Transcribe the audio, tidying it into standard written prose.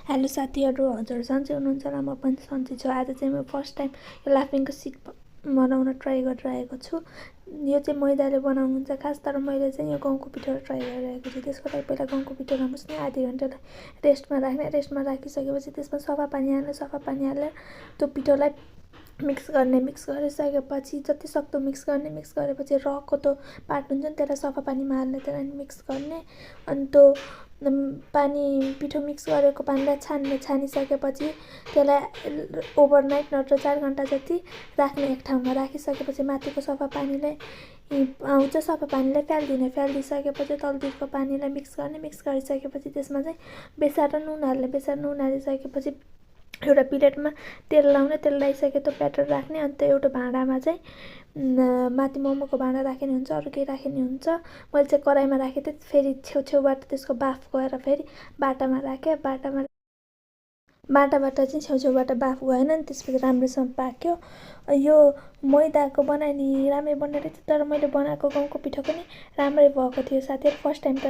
Hello साथीहरू, हजुर सन्चै हुनुहुन्छ र म पनि सन्चै छु। आज चाहिँ म फर्स्ट टाइम यो लाफिङको सिक बनाउन ट्राई गरिरहेको छु। यो चाहिँ मैदाले बनाउनुहुन्छ खास, तर मैले चाहिँ यो गहुँको पिठो ट्राई गरिरहेको छु। त्यसको लागि पहिला गहुँको पिठो राम्रोसँग आधी घन्टा रेस्टमा राख्ने। रेस्टमा राखिसकेपछि त्यसमा सफा पानी हालेर त्यो पिठोलाई मिक्स गरिसकेपछि जतिसक्दो मिक्स गरेपछि रकको त्यो पार्ट हुन्छ नि, त्यसलाई सफा पानीमा हाल्ने, त्यसलाई मिक्स गर्ने। अनि त्यो पिठो मिक्स गरेको पानीलाई छानिसकेपछि त्यसलाई ओभरनाइट नत्र 4 घन्टा जति राख्ने एक ठाउँमा। राखिसकेपछि माथिको सफा पानीलाई फ्यालिदिसकेपछि तलतिरको पानीलाई मिक्स गरिसकेपछि त्यसमा चाहिँ बेसार र नुन हालिसकेपछि एउटा प्लेटमा तेल लगाइसके त्यो ब्याटर राख्ने। अन्त एउटा भाँडामा चाहिँ माथि मोमोको भाँडा राख्ने हुन्छ, अरू केही राख्ने हुन्छ। मैले चाहिँ कराईमा राखेँ थिएँ, फेरि छेउछेउबाट त्यसको बाफ गएर फेरि बाटामा राखेँ। बाटाबाट चाहिँ छेउछेउबाट बाफ गएन नि, त्यसपछि राम्रोसँग पाक्यो। यो मैदाको बनाए नि राम्रै बन्ने रहेछ, तर मैले बनाएको गाउँको पिठो पनि राम्रै भएको थियो साथीहरू। फर्स्ट टाइम त